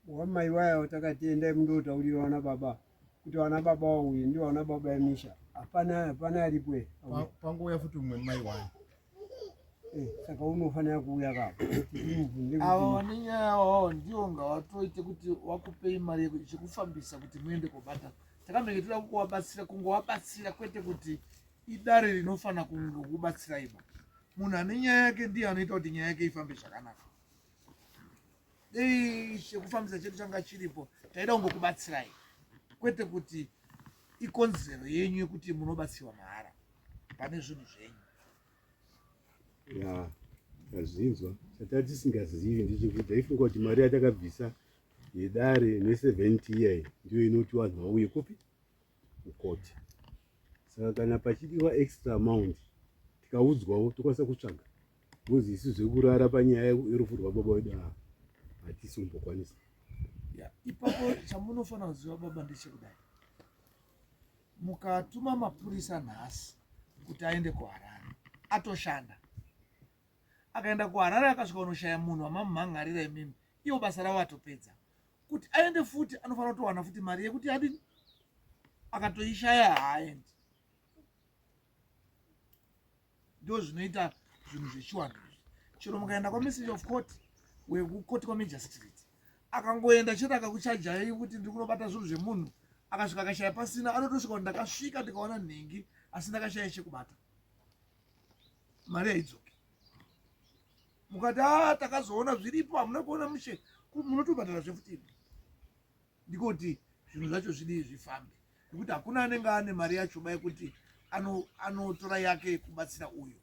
Wamai waya takati endai mundotaurira vana baba kuti vana baba wauye ndivo vana baba emisha hapana hapana aripo here pangouya futi umwe mai wayo eh, saka unofanira kuuya ka ava vane nyaya wavo ndiwo ngavatoite kuti wakupei mari yekufambisa kuti muende kobata takambenge toda kuvabatsira kungovabatsira kwete kuti idare rinofanira kungokubatsirai ba munhu ane nyaya yake ndiye anoita kuti nyaya yake ifambe zvakanaka dei chekufambisa chedu changa chiripo taida kungokubatsirai kwete kuti ikonzero yenyu yekuti munobatsirwa mahara pane zvinhu zvenyu ya tazvinzwa chatatisingazivi ndechekuti taifunga kuti mari yatakabvisa yedare ne70 iyayi ndiyo inoti vanhu vauye kupi kukoti saka kana pachidiwa extra amount tikaudzwawo tokwanisa kutsvaga because isu zvekurara panyaya yerufu rwababa wedu aa hatisi kumbokwanisa ipapo chamunofanira kuziva baba ndechekudai mukatuma mapurisa nhasi kuti aende kuharare atoshanda akaenda kuharare akasvika unoshaya munhu wamamumhangarira imimi iwo basa ravo atopedza kuti aende futi anofanira kutowana futi mari yekuti adini akatoishaya haaendi ndo zvinoita zvinhu zvechiwanhu izvi chero mukaenda kwamessage of court wekukoti kwamajor street akangoenda chete akakuchajai kuti ndiri kunobata zvinhu zvemunhu akasvika akashaya pasina anotosvika kuti ndakasvika ndikaona nhingi asi ndakashaya chekubata mari haidzoki mukati a ah, takazoona zviripo hamuna kuona mushe munotobhadhara zvefuti imi ndiko kuti zvinhu zvacho zvidii zvifambe nekuti hakuna anenge ane mari yacho ba yekuti anotora ano yake kubatsira uyu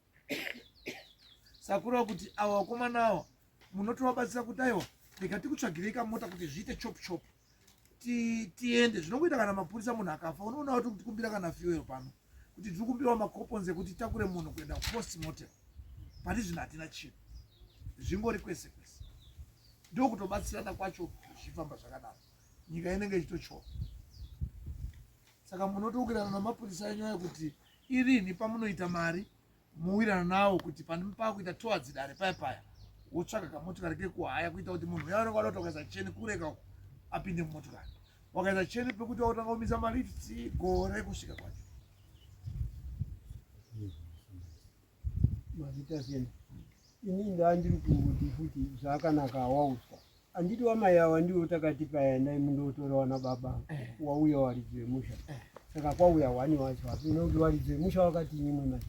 sakureva kuti awa vakomana awa munotovabatsira kuti aiwa rega tikutsvagirei kamota kuti zviite chop chop tiende zvinongoita kana mapurisa munhu akafa unoona kuti kutikumbira kana fuel pano kuti tiri kumbirawo macoupons ekuti takure munhu kuenda kupost mortem pari zvino hatina chinhu zvingori kwese kwese ndokutobatsirana kwacho zvichifamba zvakadaro nyika inenge ichitotyora saka munotoukirana namapurisa enyu ayo kuti irini pamunoita mari mowirana nawo kuti pakuita towards dare paya paya wotsvaga kamotikari kekuhaya kuita kuti munhu uya unenge wada kuti wakaisa cheni kureka uko apinde mumotikari wakaisa cheni pekuti wakutanga kumisa malifts gore kusvika kwacho mazita sena ini ndandiri kungoti futi zvakanaka wauswa Anditi wamai awa ndiwo takati paya endai mundotora wana baba eh. wauya waridzi wemusha eh. saka kwauya wani wacho apo inonge waridzi wemusha wakati nyimwe mai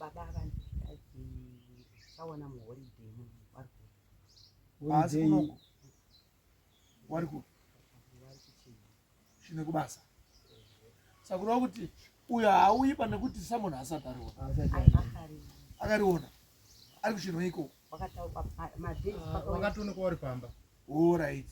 baba avandichaona muholiday vari asi kunoko wari ku chine kubasa saka kureva kuti uyo haauyi pane kuti samon haasati ariona akariona ari kuchinhu ikoko wakatoonekwa uri pamba orit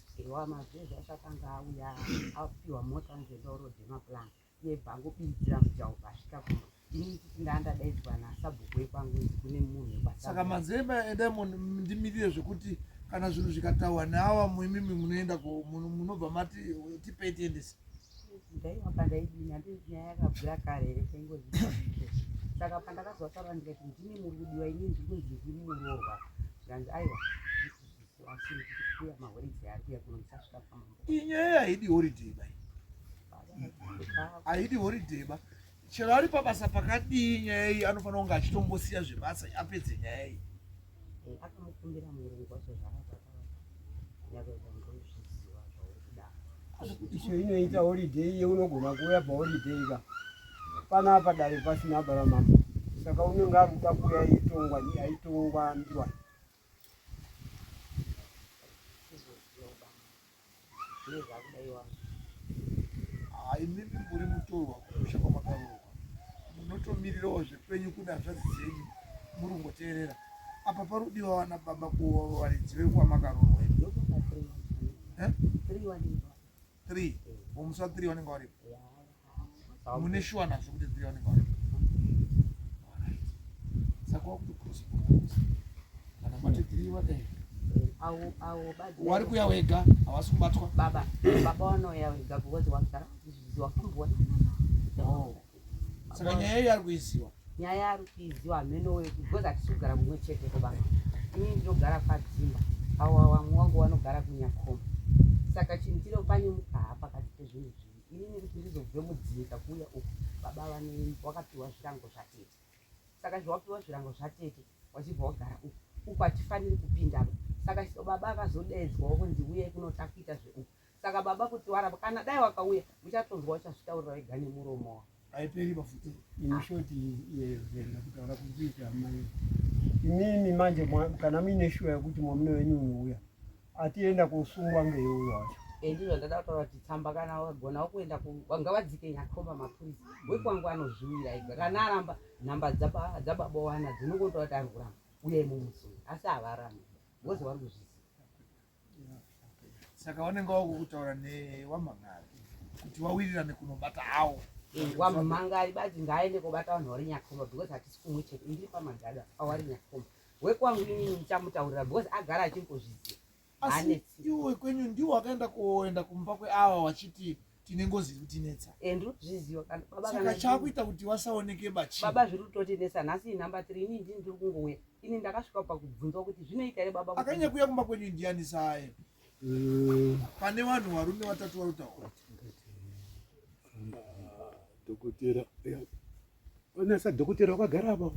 mazezi acho akanga auya apiwa mota anzoenda orodhe maplan iye bvangobidira mujaubva asvika kuno ini nditi ndandadaidzwa nasabhuku wekwangu nzi kune munhu saka mazemba endai ndimirire zvekuti kana zvinhu zvikataurwa neawa muimimi munoenda munobva mati tipei tiendese Ndaiva pandaidini handiti nyaya yakabvira kare here taingozi saka pandakazotaura ndikati ndimi muri kudiwa inini ndiri kunzi ndiri muroorwa zvikanzi aiwa asi kuya maholiday ari kuya kuno ndisasvika pamambo inyaya haidi holiday ba haidi holiday ba chero ari pabasa pakadii nyaya iyi anofanira kunge achitombosiya zvebasa apedze nyaya iyi eh, akamukumbira murungu wacho Isho inoita holiday iye unogona kuuya paholiday ka panapa dare pasina baba mambo saka unenge ari kuda kuuya aitongwa aitongwa ndiwani Imimi muri mutorwa kumusha kwamakaroorwa munotomirirawo zvekwenyu kune hanzvadzi dzenyu muri kungoteerera apa parudiwa vana baba kuvaridzi vekwamakaroorwa eh? three musi wa three vanenge varipo mune shuwa nazvo kuti three vanenge varipo saka wakuto kana mati three vadai wari kuya wega hawasi kubatwa baba baba wanouya wega because wagara wakamboona oh. saka nyaya iyi ari kuiziwa nyaya ari kuiziwa hameno because hatisi kugara kumwe chete ko baba ini ndinogara kwadzimba awa vamwe wangu vanogara kunyakoma saka Wakabvumika kuuya uku baba vane wakapiwa zvirango zvatete. Saka zvawapiwa zvirango zvatete wachibva wagara uku. Uku hatifaniri kupinda. Saka baba akazodeedzwawo kunzi uyai kuno takuita zveuku. Saka baba kuti waramba kana dai wakauya muchatonzwa uchazvitaurira wega nemuromo wako. Haiperi pafuti. In short yezenda kutaura kuri kuita amai. Imimi manje kana muine shuwa yekuti mwamuna wenyu unouya atienda kosungwa ngeiuyo wacho. Eh, ndizvo ndada kutaura kuti tsamba kana wagonawo kuenda ngavadzike nyakomba mapurisa wekwangu anozviwira ega kana aramba nhamba dzababa wana dzinongotaura kuti ari kuramba uyai mumusunge asi havarambi because vari kuzviziva. Saka vanenge vakukutaura newamhangari kuti wawirirane kunobata awo. Eh, wamhangari badzi ngaaende kobata vanhu vari nyakomba because hatisi kumwe chete ndiri pamagada awari nyakomba wekwangu inini ndichamutaurira because agara achingozviziva. Asi iwo wekwenyu ndiwo wakaenda kuenda kumba kweawa wachiti tine ngozi iri kutinetsa. Eh, ndiri kuzviziva kana baba kana saka chakuita kuti wasaoneke bachi. Baba zviri kutotinetsa nhasi inumber 3 ini ndini ndiri kungouya. Ini ndakasvika pakubvunzwa kuti zvinoita here baba. Akanyanya kuuya kumba kwenyu ndiani saye? Pane vanhu varume vatatu vari kutaura. Dhokotera. Ona sadhokotera wakagara apa.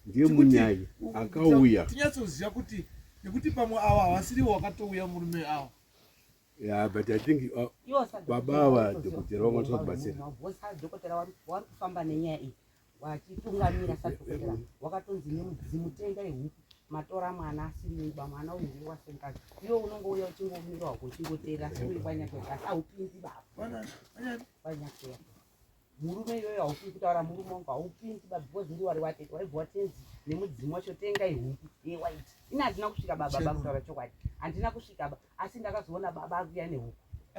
Ndiye munyayi akauya. Tinyatsoziva kuti nekuti pamwe ava havasirivo wakatouya murume ava. Yeah, but I think baba ava dhokotera vanga vatoda kubatsira. Dhokotera wari kufamba nenyaya iyi wachitungamira sadhokotera wakatonzi nemudzimu tenga ihuku matora mwana asiri ba mwana uyu ndiye wasenkazi iwe unongouya uchingomira wako uchingoteera asi uyu kwanyakweka asi haupinzi baba kwanyakweka murume iyoyo haupindi kutaura murume wangu haupindi ba because ndi wari watete waibva watenzi nemudzimu wacho tenga ihuku yewaiti ini handina kusvika baba ba kutaura chokwadi handina kusvika ba asi ndakazoona baba akuya nehuku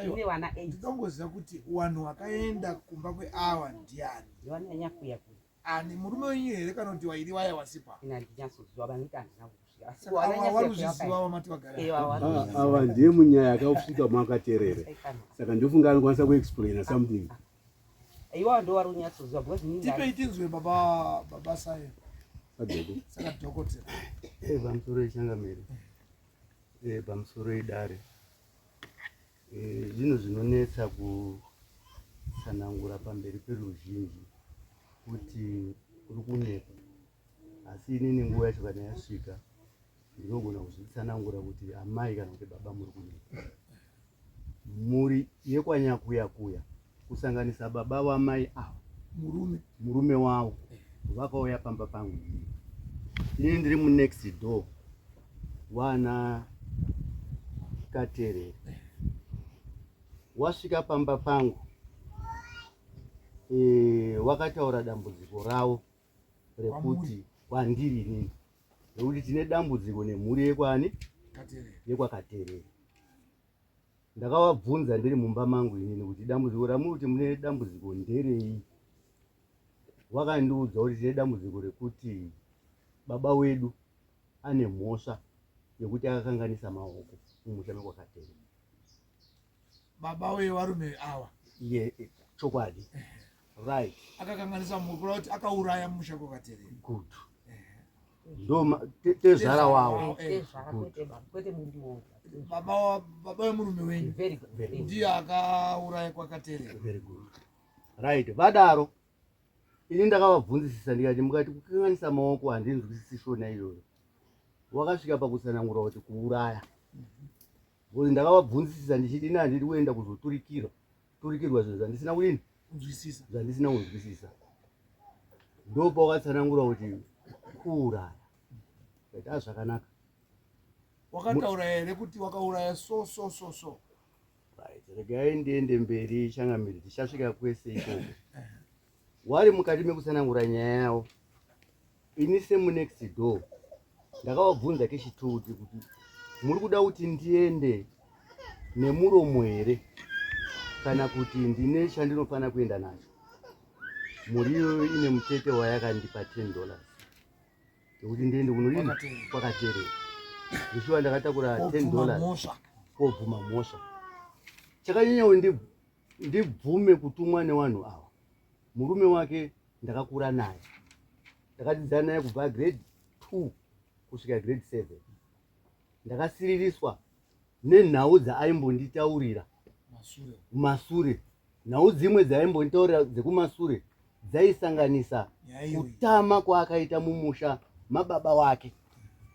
ine wana 8 ndinongoziva kuti wanhu wakaenda kumba kweawa ndiani ndiwana nyakuya kuya ani murume wenyu here kana kuti wairi waya wasipa ini handinyatsoziva vanoti handina kusvika asi wana nyakuya wamati vagara ava ndiye munyaya akasvika makaterere saka ndofunga anokwanisa kuexplaina something iwawo ndo wari kunyatsoziva because inini tipei tinzwe baba baba sayo saka dhokotera eh, pamusoro yechangamire eh, pamusoro yedare eh, zvinhu zvinonetsa kutsanangura pamberi peruzhinji kuti uri kunyepa asi inini nguva yacho kana yasvika ndinogona kuzvitsanangura kuti amai kana kuti baba muri kunyepa mhuri yekwanyakuyakuya kusanganisa baba vamai ava murume murume wavo vakauya pamba pangu inini inini ndiri munext door wana katerere wasvika pamba pangu e, wakataura dambudziko ravo rekuti kwandiri inini nekuti tine dambudziko nemhuri yekwani yekwakaterere ndakavabvunza ndiri mumba mangu inini kuti dambudziko ramuri kuti mune dambudziko nderei wakandiudza kuti tine dambudziko rekuti baba wedu ane mhosva yekuti akakanganisa maoko mumusha mekwakaterere baba wevarume ava ye chokwadi right akakanganisa mukura kuti akauraya musha kwakaterera good ndo tezvara wavo eh. baba baba wemurume wenyu ndiye akauraya kwakaterera very good right vadaro ini ndakavabvunzisisa ndikati mukati kukanganisa maoko handinzwisisi shona iyoyo wakasvika pakutsanangura kuti kuuraya Because ndakavabvunzisisa ndichiti ini handidi kuenda kuzoturikirwa turikirwa zvinhu zvandisina kudini kunzwisisa zvandisina kunzwisisa ndopawakatsanangura kuti kuuraya kaita ah, zvakanaka wakataura here kuti wakauraya so so so so right regai ndiende mberi changamire tichasvika kwese ikoko wari mukati mekutsanangura nyaya yavo ini semunext door ndakavabvunza kechituti kuti muri kuda kuti ndiende nemuromo here kana kuti ndine chandinofanira kuenda nacho mhuri iyoyo ine mutete wayakandipa 10 dollars yekuti ndiende kunodini kwakaterera zvishuwa ndakatakura 10 dollars kobvuma mhosva chakanyanya kuti ndibvume kutumwa nevanhu ava murume wake ndakakura naye ndakadzidza naye kubva grade 2 kusvika grade 7 ndakasiririswa nenhau dzaaimbonditaurira masure Nhau dzimwe dzaimbonditaurira dzekumasure dzaisanganisa kutama kwaakaita mumusha mababa wake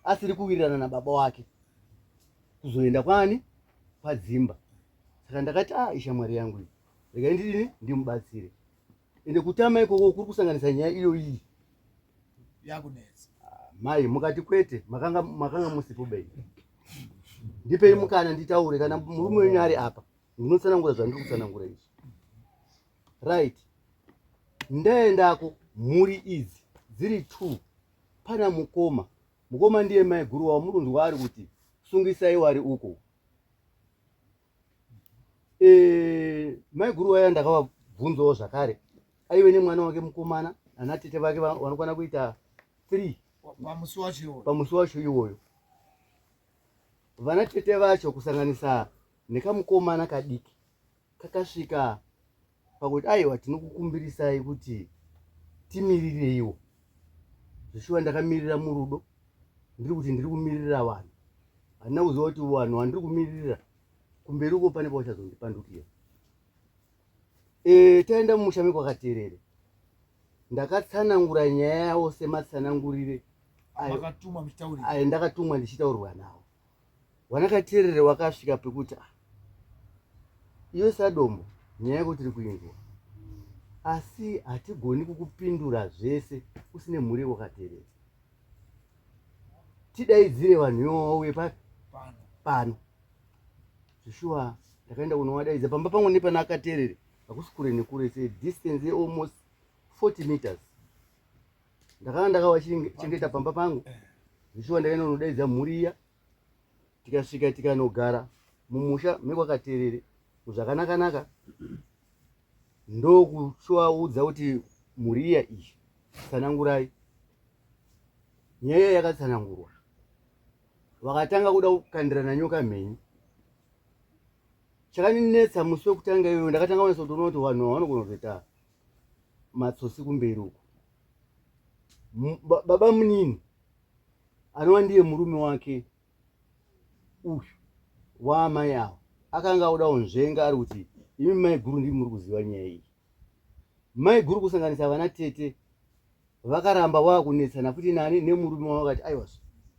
asiri kuwirirana nababa wake kuzoenda kwani kwadzimba. Saka ndakati ah, ishamwari yangu iyi, regai ndidini ndimubatsire. Ende kutama ikoko kuri kusanganisa nyaya iyoyi yakunetsa. Ah, mai mukati kwete, makanga makanga musipo bei. Ndipei mukana nditaure, kana murume wenyu ari apa ndinotsanangura zvandiri kutsanangura izvi. Right, ndaendako mhuri idzi dziri two, pana mukoma. Mukoma ndiye mai guru wavo, murunzwa ari kuti sungisai wari uko. E, mai guru vaya ndakavabvunzawo zvakare, aive nemwana wake mukomana ana tete vake vanokwana kuita 3 pamusi wacho iwoyo. Pamusi wacho iwoyo vana tete vacho kusanganisa nekamukomana kadiki kakasvika pakuti aiwa tinokukumbirisai kuti timirireiwo. Zvishuwa ndakamirira murudo, ndiri kuti ndiri kumirira vanhu, handina kuziva kuti vanhu vandiri kumiririra kumberi uko pane pavachazondipandukira. E, taenda mumusha mekwakaterere ndakatsanangura nyaya yavo sematsanangurire ayo ndakatumwa ndichitaurirwa navo. Wanakaterere wakasvika pekuti ah, iwe Sadombo nyaya yako tiri kuinzwa asi hatigoni kukupindura zvese usine mhuri yekwakaterere. Tidaidzire vanhu ivo vauye papi pano. Zveshuwa ndakaenda kunovadaidza pamba pangu nepana Akaterere hakusi kure nekure, se distance ye almost 40 meters. Ndakanga ndakavachengeta pamba pangu. Zveshuwa ndakaenda kunodaidza mhuri iya, tikasvika tikanogara mumusha mekwakaterere zvakanaka-naka, ndokuchivaudza kuti mhuri iya iyi tsanangurai nyaya yakatsanangurwa. Vakatanga kuda kukandirana nyoka mhenyu. Chakandinetsa musi wekutanga iyoyo, ndakatanga kunyatsa kutoona kuti vanhu vanogona kutoita matsotsi kumberi uku. Baba munini anova ndiye murume wake uyu waamai ava akanga oda kunzvenga ari kuti imi mai guru ndimi muri kuziva nyaya iyi. Mai guru kusanganisa vana tete vakaramba vakunetsana futi nani nemurume wavo, vakati aiwa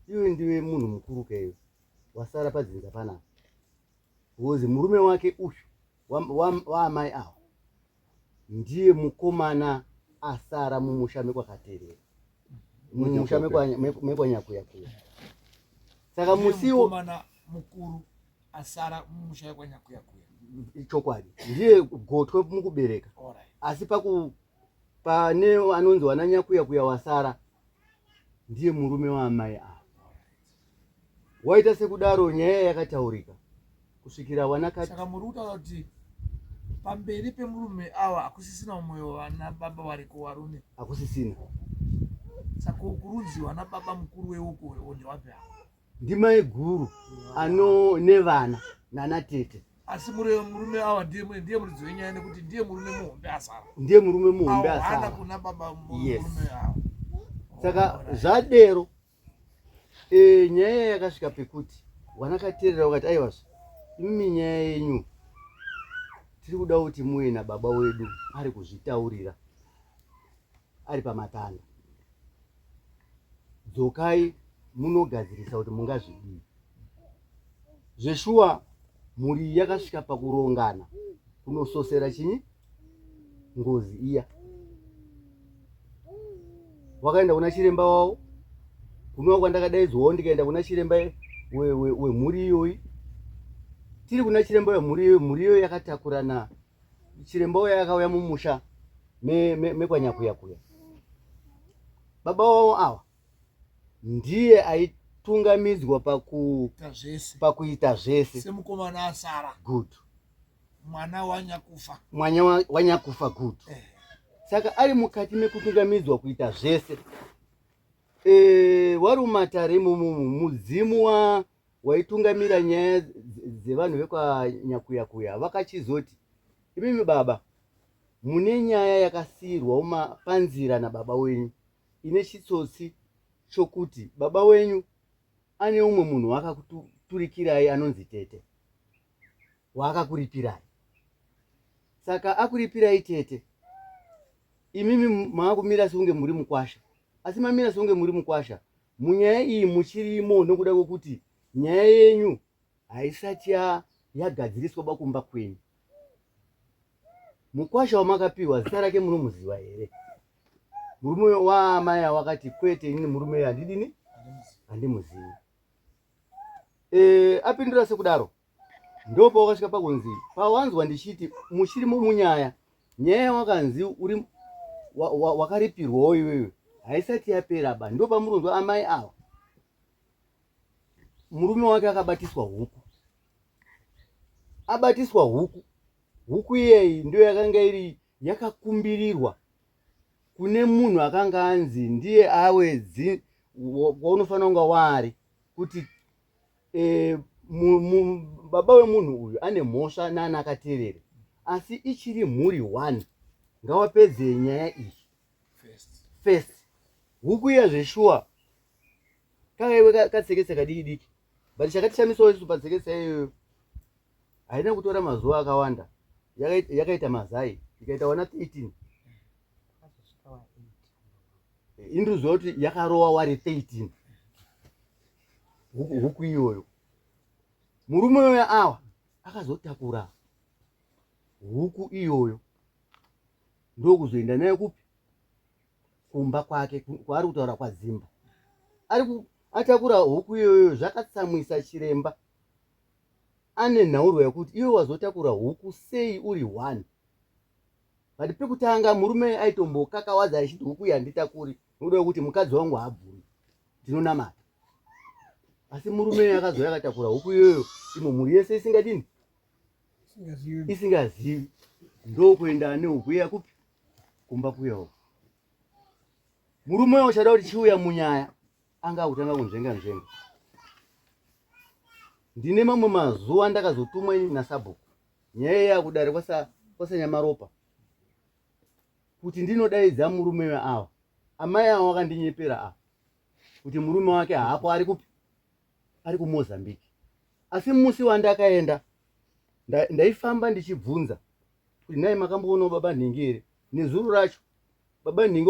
iwe ndiwe munhu mukuru kaiwe wasara padzinza panapa, because murume wake uyu waamai ava ndiye mukomana asara mumusha mekwakaterera, mumusha mekwanyakuyakuya. Saka musiwo mukuru asara mumusha wekwanyakuyakuya chokwadi ndiye gotwe mukubereka, asi paku pane anonzi wana nyakuyakuya wasara ndiye murume waamai ava. Waita sekudaro nyaya yakataurika kusvikira wana saka muri kutaura kuti pamberi pemurume awa hakusisina umwe vana baba variko varume? Hakusisina. Saka kurunzi vana baba mukuru weuko ndewapi ava? Ndimai guru ano nevana nana tete. Asi murume awa ndiye ndiye muridzi wenyaya nekuti ndiye murume muhombe asara. Ndiye murume muhombe asara. Kuna baba Yes. murume awa. Saka zvadero e, nyaya yakasvika pekuti wanakaterera wakati aiwazve imimi nyaya yenyu tiri kuda kuti muye nababa wedu ari kuzvitaurira ari pamatanda, dzokai munogadzirisa kuti mungazvidii. Zveshuwa mhuri yakasvika pakurongana kunososera chinyi ngozi iya. Wakaenda kuna chiremba wavo, kunova kwandakadaidzwawo ndikaenda kuna chiremba wemhuri iyoyi. Tiri kuna chiremba wemhuri iyoyi, mhuri iyoyi yakatakurana. Chiremba uya akauya mumusha mekwanyakuyakuya. Baba wavo ava ndiye aitungamidzwa pakuita zvese semukomana asara. Good. Mwana wanyakufa. Mwana wanyakufa. Good. Saka ari mukati mekutungamidzwa kuita zvese. E, wari mumatare imomomo mudzimu waitungamira nyaya dzevanhu vekwanyakuyakuya vakachizoti imimi baba mune nyaya yakasiyirwa panzira nababa wenyu ine chitsotsi chokuti baba wenyu ane umwe munhu waakakuturikirai anonzi tete waakakuripirai. Saka akuripirai tete, imimi maakumira sekunge muri mukwasha, asi mamira sekunge muri mukwasha munyaya iyi muchirimo nokuda kwekuti nyaya yenyu haisati yagadziriswa bakumba kwenyu. Mukwasha wamakapiwa zita rake munomuziva here? Murume waamai awakati kwete, inini murume handidini, handimuzivi. E, apindura sekudaro ndopawakasvika pakunzi pawanzwa ndichiti muchirimo munyaya nyaya yawakanzi uri wakaripirwawo wa, wa iwewe haisati yapera ba ndopamurunzwa amai ava murume wake akabatiswa huku abatiswa huku huku iyeyi ndiyo yakanga iri yakakumbirirwa kune munhu akanga anzi ndiye awe waunofanira kunga waari kuti e, mu, mu, baba wemunhu uyu ane mhosva nana akaterere asi ichiri mhuri one ngawapedze nyaya iyi first huku iya zveshuwa kakaiwe katseketse kadiki diki but chakatishamisawo isu patseketse iyoyo haina kutora mazuva akawanda yakaita mazai ikaita wana 13 indiriziva kuti yakarowa wari 13 huku iyoyo murume uyo awa akazotakura huku iyoyo ndokuzoenda nayo kupi kumba kwake kwaari kutaura kwadzimba ari atakura huku iyoyo zvakatsamwisa chiremba ane nhaurwa yekuti iwe wazotakura huku sei uri one but pekutanga murume aitombokakawadza achiti huku iyi handitakuri nokuda kwekuti mukadzi wangu haabvumi ndinonamata asi murume akazouya akatakura huku iyoyo imo mhuri yese isingadini isingazivi ndokuenda ane huku iya kupi kumba kuya uko murume uyo uchada kuti chiuya munyaya anga akutanga kunzvenga nzvenga ndine mamwe mazuva ndakazotumwa ini nasabhuku nyaya iya kudare kwasanyamaropa kuti ndinodaidza murume awa amai awa wakandinyepera awa kuti murume wake haapo ari kupi ari kumozambique asi musi wandakaenda ndaifamba ndichibvunza kuti nhai makamboonawo baba nhingi here nezuro racho baba nhingi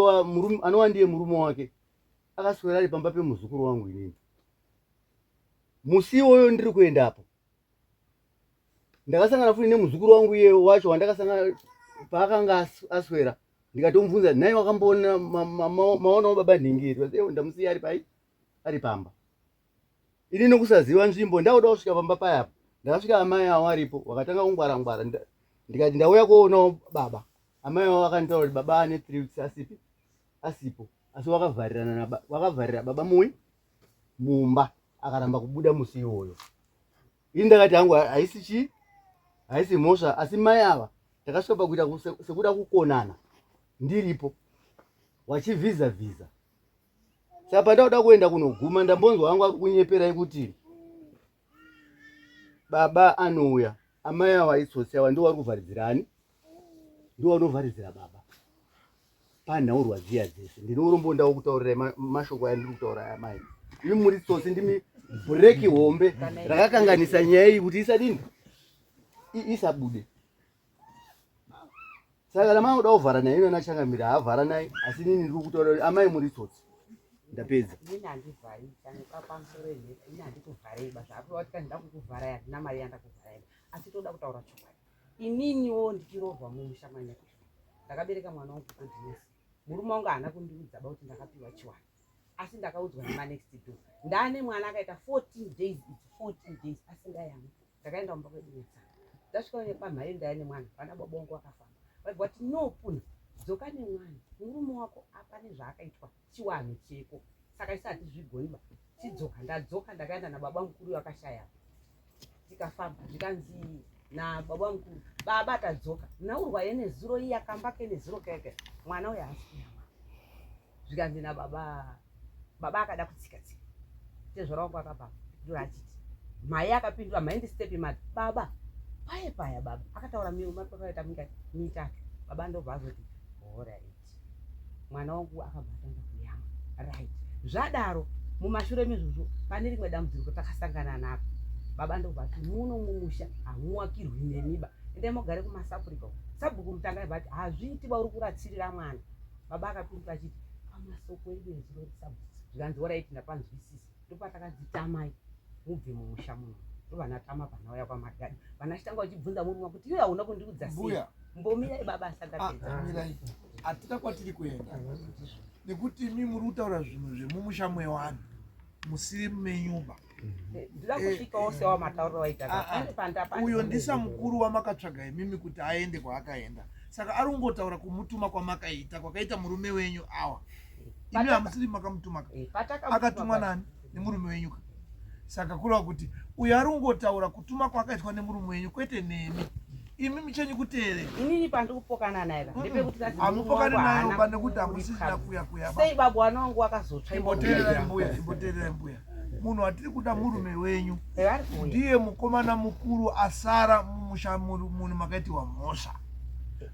anova ndiye murume wake akaswera ari pamba pemuzukuru wangu inini musi iwoyo ndiri kuendapo ndakasangana futi nemuzukuru wangu iye wacho wandakasangana paakanga aswera ndikatomubvunza nhai wakamboona maonawo baba nhingi here ndamusiya ari pai ari pamba ini nokusaziva nzvimbo ndakuda kusvika pamba payapa ndakasvika amai avo aripo vakatanga kungwara ngwara ndikati ndauya kuonawo baba amai avo vakanditaura kuti baba ane three weeks asipi asipo asi wakavharirana wakavharira baba mui mumba akaramba kubuda musi iwoyo ini ndakati hangu haisi chii haisi mhosva asi mai ava takasvika pakuita sekuda kukonana ndiripo wachivhiza vhiza saka pandauda kuenda kunoguma ndambonzwa wangu akunyeperai kuti baba anouya amai awa itsotsi awa ndiwo vari kuvharidzira ani ndiwo vanovharidzira baba panhaurwa dziya dzese ndine urombo ndawo kutaurirai mashoko aya ndiri kutaura aya mai imi muri tsotsi ndimi bhureki hombe rakakanganisa nyaya iyi kuti isadini isabude saka kana makuda kuvhara naye ino nachangamire haavhara naye asi inini ndiri kutaura kuti amai muri tsotsi ndapedza Inini handivhari pamusoro ini handikuvharei ba zvakureva kuti kana ndakukuvharai handina mari yandakuvharai asi toda kutaura chokwadi ininiwo ndichiroorwa mumusha manyakushwa ndakabereka mwana wangu godinesi murume wangu haana kundiudza ba kuti ndakapiwa chiwani asi ndakaudzwa nemanext door ndaane mwana akaita 14 days its 14 days asingayamwi ndakaenda kumba kwedu netsanga ndasvika pamhai ndaya nemwana vana baba wangu vakafamba vaibva vati no puna dzoka nemwana murume wako apane zvaakaitwa chiwanhu cheko saka isi hatizvigoni ba chidzoka ndadzoka ndakaenda nababa mukuru vakashaya tikafamba zvikanzi nababa mukuru baba tadzoka nhaurwa yenezuro iya kamba kenezuro keke mwana uyo haasi kuyamwa zvikanzi nababa baba akada kutsika tsika tezvara wangu akabva ndura achiti mhai akapindura mhai ndistepi mati baba paye paya baba akataura makaita mitatu baba ndobva azoti horait mwana wangu akabva atanga kuyamwa right zvadaro mumashure mezvozvo pane rimwe dambudziko takasangana naro baba ndobva ati muno mumusha hamuwakirwi nemiba Endai mogare kumasapurika uko. Sabhuku Mutanga vati hazviiti ba uri kuratsirira mwana. Baba akapindura achiti pamasoko edu ezuro sabhuku. Zvikanzi oraiti ndapanzwisisa. Ndopatakanzi tamai mubve mumusha muno. Ndovana tama panauya kwaMagadi. Vana chitanga vachibvunza murume kuti iwe hauna kundiudza sei. Mbuya. Mbomirai baba asati Ah, apedza. mirai hatina kwatiri kuenda nekuti imi muri kutaura zvinhu zvemumusha mewanhu musiri menyumba Ndida kusvikawo sewa matauriro waita. Ah, ah. Pane pandapa. Uyo ndisamukuru wamakatsvaga imimi kuti aende kwaakaenda, saka ari kungotaura kumutuma kwamakaita, kwakaita murume wenyu awa. Imi hamusiri makamutuma ka? Akatumwa nani? Nemurume wenyu ka? Saka kureva kuti uyo ari kungotaura kutuma kwakaitwa nemurume wenyu, kwete nemi. Imi michenyu kuteerera. Inini pandiri kupokana naye ka ndepekuti kazi Hamupokani nayo pa nekuti hamusisina kuya kuya ba. Sei babu wana wangu wakazotsva? Imboteererai mbuya, imboteererai mbuya. Munhu watiri kuda murume wenyu. Vari kuuya. Ndiye mukomana mukuru asara mumusha munhu makaitiwa mhosva.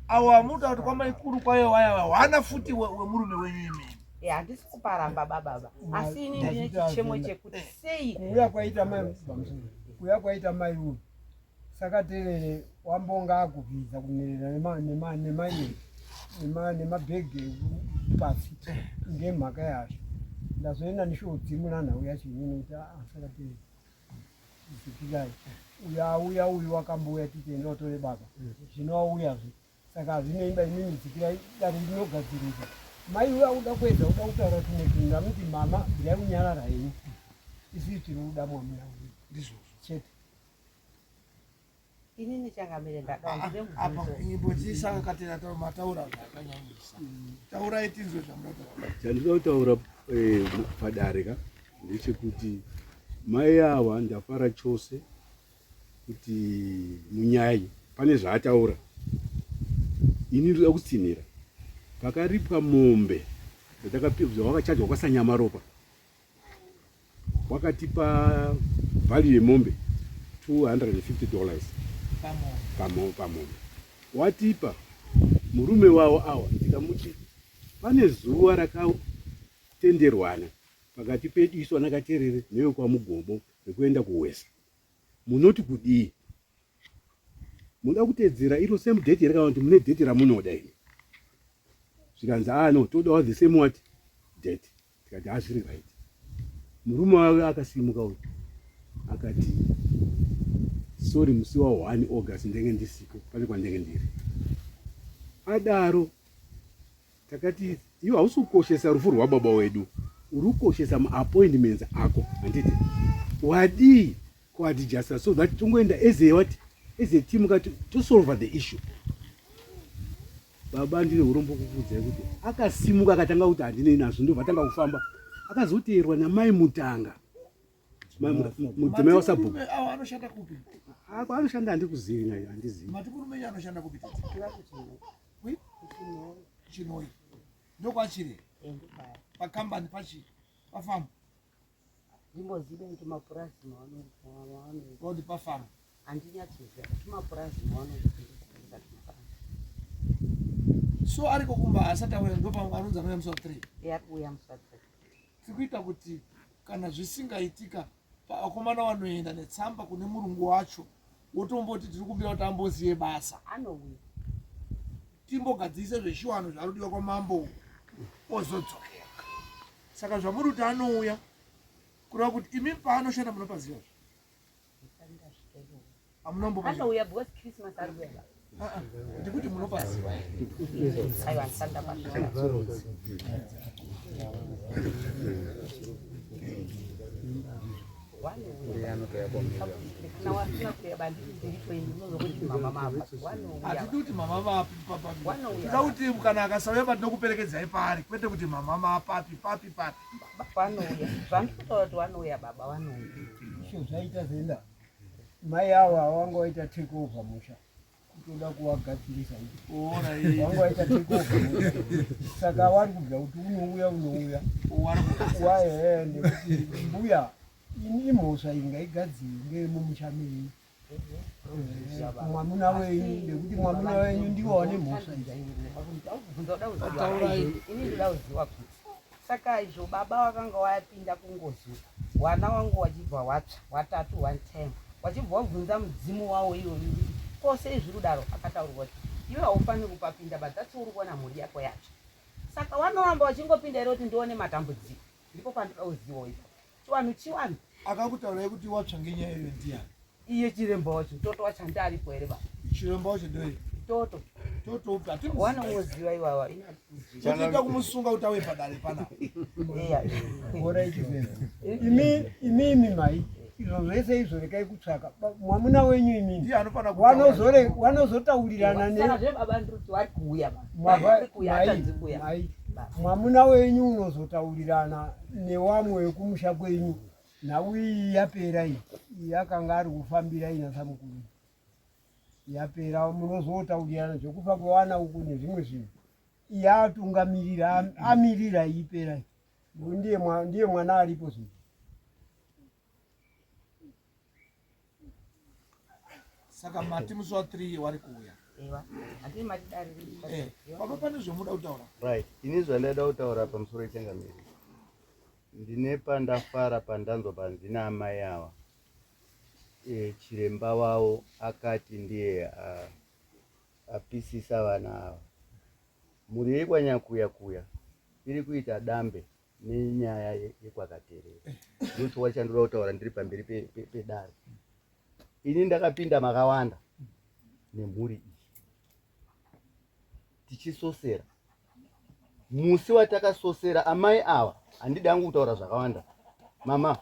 Awo amuta kuti kwamaikuru kwayo waya wana futi wemurume wenyu imimi. Handisi kuparamba bababa, asi ini ndine chichemo chekuti sei Kuuya kwaita mai pamusoro, kuuya kwaita mai uyu, saka terere wambonga akubvisa kumerera nemabhegi pasi ngemhaka yazvo. Ndazoenda ndishodzimura nhau yacho inini kuti aa, saka terere dzikirai, uyu auya, uyu wakambouya titi enda utore baba, zvino auyazve, saka hazvinoimba. Imimi dzikirai, dare ndinogadzirisa. Mai uyu akuda kuedza kuda kutaura tumwe tunhu. Ndamuti mama, bvirai kunyarara henyu, isusu tiri kuda mwamuna uyu. Ndizvozvo. Chete. Inini changamire ndada ndine Apa mubvunzo. imbotiisa katera mataura zvakanyanyisa. Taurai tinzwe zvamunotaura. Chandinoda kutaura padare ka ndechekuti mai ava, ndafara chose kuti munyai pane zvaataura. Ini ndoda kutsinhira pakaripwa mombe dzawakachajwa kwaSanyamaropa, wakatipa value yemombe $250. Pamombe. Pamombe watipa murume wavo awa, ndikamuti pane zuva rakatenderwana pakati pedu isu anakaterere nevekwaMugobo rekuenda kuWesa, munoti kudii? Munoda kutedzera iro same date here kana kuti mune date ramunoda imi? Zvikanzi, ah no, todawo the same what date. Tikati hazviri right. Murume wake akasimuka uyu akati, sorry, musi wa1 August ndenge ndisipo, pane kwandenge ndiri. Adaro takati, iwe hausi kukoshesa rufu rwababa wedu, uri kukoshesa maappointments ako, handiti? Wadii kuadjusta so that tongoenda as a what, as a team kati tosolve the issue? Baba, ndine urombo kukuudzai kuti akasimuka akatanga kuti handinei nazvo, ndobva atanga kufamba, akazoteerwa namai Mutanga, mudzimai wasabhuku. Murume awo anoshanda kupi? Ako anoshanda handikuzivi naye, handizivi. Mati murume wenyu anoshanda kupi tete? Kui? Chinoi ndokwachiri pakambani pachi pafamu? Ndimbozive kuti mapurazi maanoita. Kuti pafamu. Handinyatsoziva kuti mapurazi maanoita tumapurazi. So ariko kumba asati auya, ndopa anonzi anouya musi wa3. Ari kuuya musi wa3. Tiri kuita kuti kana zvisingaitika, vakomana vanoenda netsamba kune murungu wacho, wotomboti tiri kumbira kuti amboziye basa. Anouya. Timbogadzise zveshiwano zvarudiwa kwamambo, ozodzokera. Saka zvamuri kuti anouya, kureva kuti imi paanoshanda munopaziva zve? Hamunombopaziva? Anouya because Christmas ari kuuya baba. Ndikuti munopaziva. Aiwa, ndisati ndapasvika. Kana wasina kuuya banditi ndiripo ini, unozokuti mama mapa wanouya. Hatidi kuti mama vapi papapi. Wanouya. Toda kuti kana akasauya patinokuperekedzai paari, kwete kuti mama mapapi papi papi. Vanouya, zvandiri kutaura kuti vanouya baba, vanouya. Izvo zvaita zenda mai ava wanga waita take over musha, kutoda kuvagadzirisa. Wanga waita take over musha, saka wari kubvira kuti unouya, unouya waehe, nekuti mbuya imhosva iyi ngaigadzirwe mumusha menyu, mwamuna wenyu, nekuti mwamuna wenyu ndiwo wane mhosva iyi. Bvunza uda kuziva, ini ndoda kuziva kuti saka izvo baba wakanga wapinda kungozi, wana wangu wachibva watsva watatu one time, wachibva wabvunza mudzimu wawo iwoyu kuti Ko sei zviri kudaro? Akataurirwa kuti iwe haufaniri kupapinda but that's uri kuona mhuri yako yacho. Saka wanoramba wachingopinda here kuti ndione matambudziko? Ndipo pandoda kuzivawo ipapo. Chiwanhu chiwanhu. Akakutaurai kuti watsva ngenyaya iyoyo ndiyani? Iye chiremba wacho Toto wacho handi aripo here baba? Chiremba wacho ndoye. Toto. Toto upi? Hatimuzivi. Wanongoziva iwawa ini handikuzivi. Totoita kumusunga kuti auye padare panapa. Eya. Imi imimi mai izvo zvese izvo rekai kutsvaka mwamuna wenyu imimi ndiye anofanira kutaura. Wanozotaurirana ne Saka zve baba ndiri kuti vari kuuya baba. Mwava- Vari kuuya mai, hatanzi kuuya. mai, mwamuna wenyu unozotaurirana newamwe wekumusha kwenyu nhau iyi yapera iyi iyi akanga ari kufambira ina samukuru yapera munozotaurirana zvekufa kwewana uku nezvimwe zvinhu iye atungamirira amirira ipera iyi ndiye ndiye mwana aripo zvino Saka mati musi wa 3 wari kuuya. Ewa. Handii mati dare riri. Eh, baba pane zvamuda kutaura. Right. Ini zvandaida kutaura pamusoro echangamire. Ndine pandafara pandanzwa panzi naamai ava. E, chiremba wavo akati ndiye apisisa vana ava. Mhuri yekwanyakuya kuya iri kuita dambe nenyaya yekwakaterera. Ndochokwadi chandoda kutaura ndiri pamberi pedare. Ini ndakapinda makawanda nemhuri iyi tichisosera. Musi watakasosera amai ava, handidi hangu kutaura zvakawanda mama,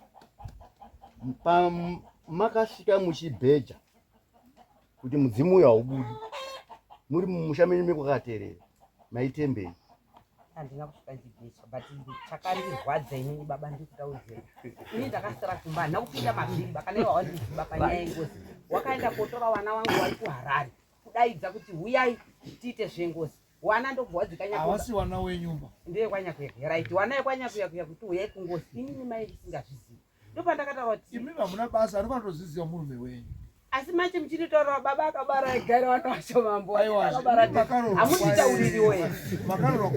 makasvika muchibheja kuti mudzimu uyu haubudi muri mumusha menyu mekwakaterera, maitembei? Handina kusvika ndichibhecha but chakandirwadza inini baba ndikutaudzira ini ndakasara kumba handina kupinda mavhiri kana iwa wandiziva panyaya yengozi wakaenda kotora wana wangu wari kuharare kudaidza kuti huyai tiite zvengozi wana ndobva wadzikanyahawasi wana wenyumba ndeye right wana yekwanyakuyakuya kuti huyai kungozi inini mai ndisingazvizivi ndopandakataura kuti imi hamuna basa anofanira kutoziziva murume wenyu asi manje muchinditaurira baba akabara ega here vana vacho mambo hamunditauririwo here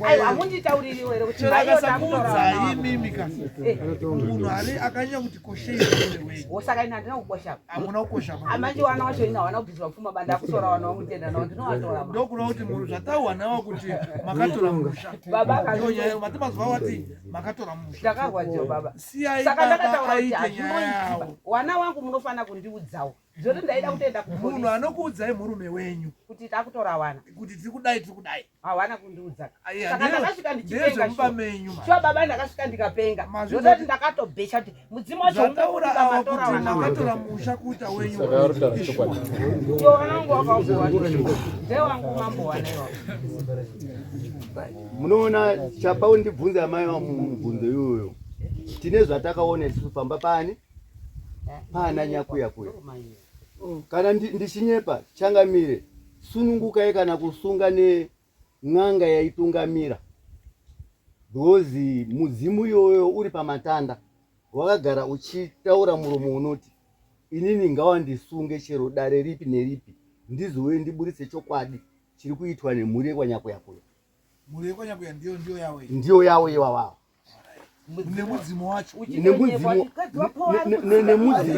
aiwa hamunditauririwo here kuti maiyotakuudzai imimi ka eh. munhu ari akanyanya kuti koshei murume wenyu saka ini handina kukosha hamuna kukosha amanje wana wacho ini hawana kubviswa pfuma banda akutora wana wangu tenda nawo ndinovatora ndokuda kuti munhu zvataurwa nawo kuti makatora musha baba akanyanya mati mazuva wati makatora musha ndakarwadziwa baba siyai saka baba ndakataura kuti aite nyaya hazvimboitiba yawo wana wangu munofanira kundiudzawo zvoti ndaida kutoenda munhu kupolisi anokuudzai murume wenyu kuti takutora wana kuti tiri kudai tiri kudai hawana kundiudza Aiya, saka ndakasvika ndichipenga ndezvemuba shuwa. menyu mani. shuwa baba ndakasvika ndikapenga Mazvinzwa zvototi kuti- ndakatobhecha kuti mudzimu wacho zvataura ungabuda ava matora kuti wana wangu makatora musha kuita wenyu Saka vari kutaura chokwadi. Iwo wana wangu wakaumbowa ndewangu mambo wana iwawo Munoona chapa undibvunze amai vangu mubvunzo iyoyo. Tine zvatakaona isusu pamba pani pana nyakuya kuya. Kana ndichinyepa changamire sunungukai kana kusunga nen'anga yaitungamira because mudzimu iyoyo uri pamatanda wakagara uchitaura muromo unoti inini ngawandisunge chero dare ripi neripi ndizouye ndiburitse chokwadi chiri kuitwa nemhuri yekwanyakuyakuya. Mhuri yekwanyakuya ndiyo ndiyo yawo iyi. Ndiyo yawo iwawawo. Nemudzimu wacho. Nemudzimu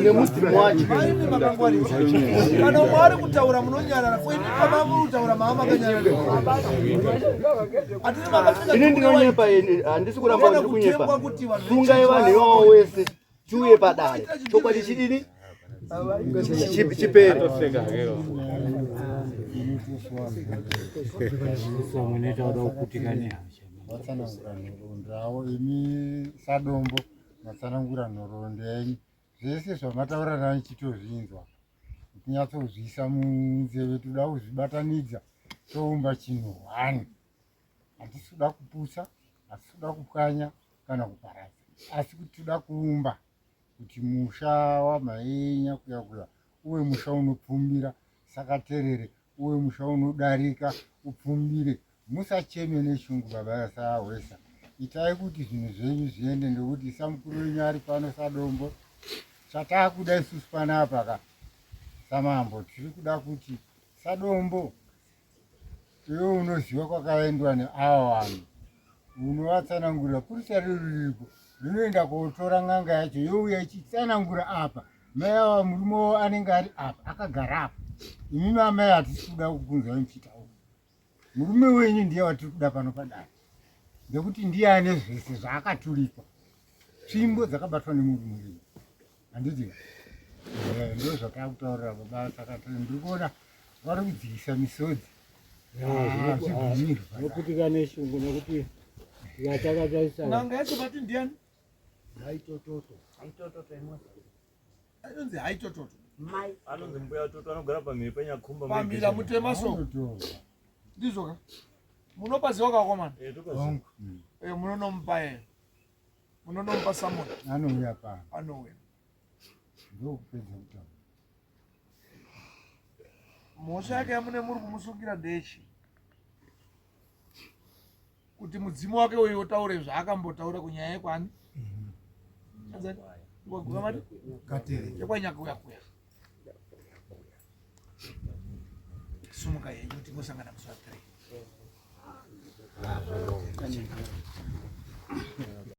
nemudzimu wacho. Maimi makangwarira. Kana umwe ari kutaura munonyarara. Ko imi pama muri kutaura mama makanyarara. Hatisi makapfeka Ini ndinonyepa ini handisi kuramba ndiri kunyepa. kuti vanhu Sungai vanhu ivavo wese tiuye padare. Chokwadi chidini? Chipere. Atoseka hake. Vatsanangura nhoroondo yavo imi sadombo matsanangura nhoroondo yenyu zvese zvamataura nani chitozvinzwa kunyatsozviisa munzeve toda kuzvibatanidza toumba chinhu hwani hatisi kuda kuputsa hatisi kuda kupwanya kana kuparadza asi kuti toda kuumba kuti musha wamhai Nyakuyakuya uve musha unopfumbira sakaterere uve musha unodarika upfumbire musacheme neshungu baba sahwesa itai kuti zvinhu zvenyu zviende nekuti samukuru wenyu ari pano sadombo chataakuda isusu panapa ka samambo tiri kuda kuti sadombo iwe unoziva kwakaendwa neava vanhu unovatsanangurira purisa riri riripo rinoenda kotora n'anga yacho youya ichitsanangura apa mai ava murume wavo anenge ari apa akagara apa. Imi amai hatisi kuda kukunzwai muchitaura. Murume wenyu ndiye watiri kuda pano padare nekuti ndiye ane zvese zvaakaturikwa, tsvimbo dzakabatwa nemurume wenyu, handiti? Eh, ndo zvatakutaurira baba. Saka ndiri kuona vari kudzikisa misodzi. Ah, zvibvumirwa. Zvinoputika neshungu nekuti tikatakatarisa N'anga yacho vati ndiani? Haitototo. Haitototo imoza. Anonzi Haitototo. Mai. Anonzi Mbuya Toto, anogara pamhiri penyakumba. Pamhira mutema so. Anotorwa. Ndizvo ka? Munopaziwa kakomana? Eh, topaziwa. Hongu. Eh, munonomupa yeye. Munonomupa samoni. Anouya pano. Anouya. Ndokupedza kutaura. Mhosva yake yamune muri kumusungira ndechi kuti mudzimu wake uyu utaure zvaakambotaura kunyaya yekwani yekwanyakuyakuya. Sumuka yenyu, tingosangana musi wa 3.